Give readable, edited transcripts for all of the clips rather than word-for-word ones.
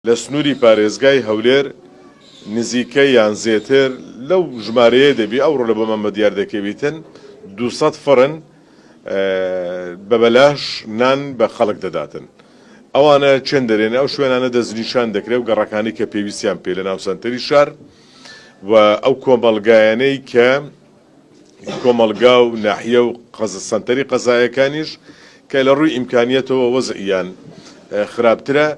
لە سنووری پارێزگای هەولێر نزیکەی یان زێتر لەو ژمارەیە دەبی ئەوڕۆ لە بۆمان بەدیار دەکەویتن 200 فڕن بە بەلاش نان بە خەڵک دەداتن. ئەوانە چێن دەرێن ئەو شوێنانە دەستنیشان دەکرێ و گەڕەکانی کە پێویستیان پێ لە ناو سەنتەری شار و ئەو کۆمەڵگایانەی کە کۆمەڵگا و ناحیە و سەنتەری قەزایەکانیش کە لە ڕووی ئیمکانیەتەوە وەزعیان خراپترە،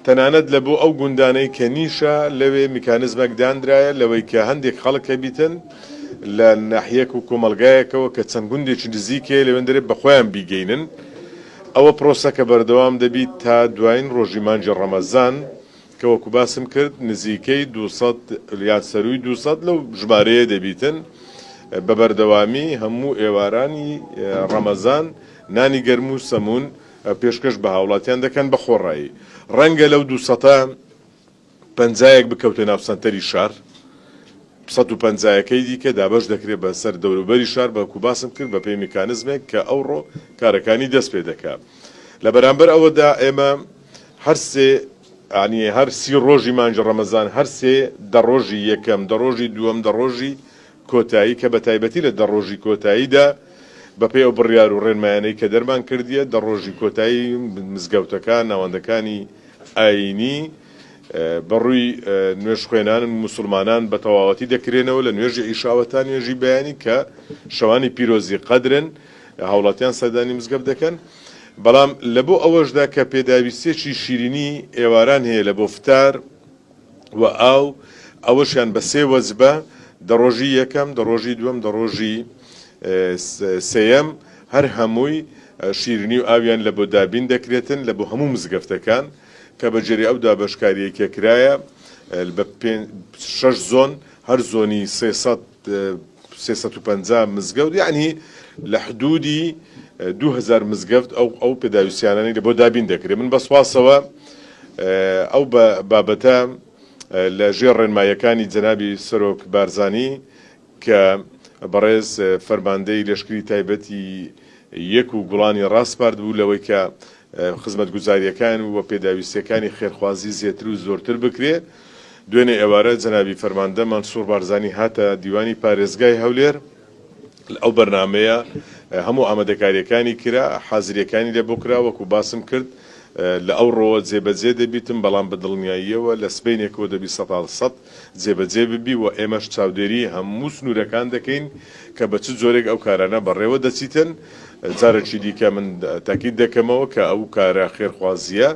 تەنانەت لە بۆ ئەو گوندانەی کە نیشە لەوێ میکانزمەک داندرایە لەوەی کە هەندێک خەڵک هەبیتن لە ناحیەک و کۆمەڵگایەکەوە کە چەند گوندێکی نزیک هەیە لەوێندەرێ بە خۆیان بیگەینن. ئەوە پرۆسەکە بەردەوام دەبیت تا دواین ڕۆژی مانگی ڕەمەزان. کە وەکو باسم کرد نزیکەی 200 یان سەرووی 200 لەو ژمارەیە دەبیتن بە بەردەوامی هەموو ئێوارانی ڕەمەزان نانی گەرم و سەموون پێشکەش بە هاوڵاتیان دەکەن بە خۆڕایی. ڕەنگە لەو دوو سەتە پەنجایەک بکەوتە ناو سەنتەری شار، 150ەکەی دیکە دابەش دەکرێت بە سەر دەوروبەری شار بەکو باسم کرد بە پێی میکانزمێک کە ئەوڕۆ کارەکانی دەست پێ دەکا. لە بەرامبەر ئەوەدا ئێمە هەر سێ یانی هەر سی ڕۆژی مانگی ڕەمەزان هەر سێ دە ڕۆژی یەکەم، دە ڕۆژی دووەم، دە ڕۆژی کۆتایی کە بە تایبەتی لە دە ڕۆژی کۆتاییدا بە پێی ئەو بڕیار و ڕێنمایانەی کە دەرمان کردیە دە ڕۆژی کۆتایی مزگەوتەکان، ناوەندەکانی ئایینی بە ڕووی نوێژخوێنان موسڵمانان بە تەواوەتی دەکرێنەوە لە نوێژی عیشاوە تا نوێژی بەیانی کە شەوانی پیرۆزی قەدرن هاوڵاتیان سەردانی مزگەفت دەکەن. بەڵام لە بۆ ئەوەشدا کە پێداویستیەکی شیرینی ئێواران هەیە لە بۆ فتار و ئاو ئەوەشیان بە سێ وەجبە دە ڕۆژی یەکەم دە ڕۆژی دووەم دە ڕۆژی سێیەم هەر هەمووی شیرینی و ئاویان لە بۆ دابین دەکرێتن لە بۆ هەموو مزگەفتەکان کە بە جێری ئەو دابەشکاریەی کە کرایە بە شەش زۆن هەر زۆنی 300 350 مزگەوت یەعنی لە حدودی 2000 مزگەفت ئەو ئەو پێداویستیانەی لە بۆ دابین دەکرێت من بە سوپاسەوە ئەو بابەتە لە ژێر ڕێنماییەکانی جەنابی سەرۆک بارزانی کە بەڕێز فەرماندەی لەشکری تایبەتی یەک و گوڵانی ڕاسپارد بوو لەوەی کە خزمەتگوزارییەکان و پێداویستییەکانی خێرخوازی زێتر و زۆرتر بکرێ. دوێنێ ئێوارە جەنابی فەرماندە مەنسوور بارزانی هاتە دیوانی پارێزگای هەولێر. ئەو بەرنامەیە هەموو ئامادەکارییەکانی کرا، حازرییەکانی لێ بۆ کرا، وەکو باسم کرد لە ئەوڕۆوە جێبەجێ دەبیتم، بەڵام بە دڵنیاییەوە لە سبەینێکەوە دەبی سەتا سەد جێبەجێ ببی و ئێمەش چاودێری هەموو سنوورەکان دەکەین کە بە چ جۆرێک ئەو کارانە بەڕێوە دەچیتن. جارێکی دیکە من تاکید دەکەمەوە کە ئەو کارە خێرخوازییە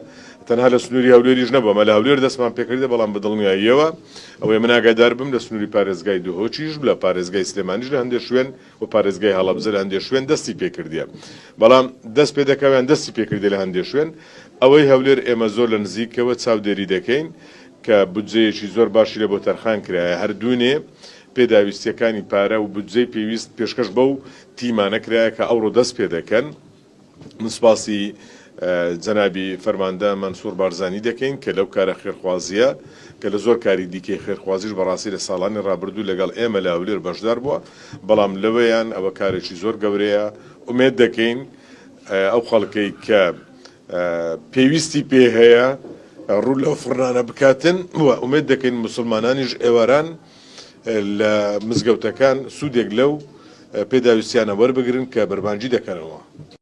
تەنها لە سنووری هەولێریش نەبوو، ئەمە لە هەولێر دەستمان پێکردە، بەڵام بە دڵنیاییەوە ئەوەی من ئاگادار بم لە سنووری پارێزگای دهۆکیش، لە پارێزگای سلێمانیش لە هەندێک شوێن و پارێزگای هەڵەبجە لە هەندێک شوێن دەستی پێکردیە، بەڵام دەست پێدەکا یان دەستی پێکردیە لە هەندێک شوێن. ئەوەی هەولێر ئێمە زۆر لە نزیکەوە چاودێری دەکەین کە بودجەیەکی زۆر باشی لە بۆ تەرخان کرایە، هەر دوونێ پێداویستییەکانی پارە و بودجەی پێویست پێشکەش بەو تیمانە کرایە کە ئەوڕۆ دەست پێدەکەن. من سوپاسی جەنابی فەرماندە مەنسوور بارزانی دەکەین کە لەو کارە خێرخوازییە کە لە زۆر کاری دیکەی خێرخوازیش بەڕاستی لە ساڵانی ڕابردوو لەگەڵ ئێمە لە هەولێر بەشدار بووە، بەڵام لەوەیان ئەوە کارێکی زۆر گەورەیە، ئومێد دەکەین ئەو خەڵکەی کە پێویستی پێ هەیە ڕوو لەو فڕنانە بکاتن و ئومێد دەکەین موسڵمانانیش ئێواران لە مزگەوتەکان سوودێک لەو پێداویستیانە وەربگرن کە بەربانگی دەکەنەوە.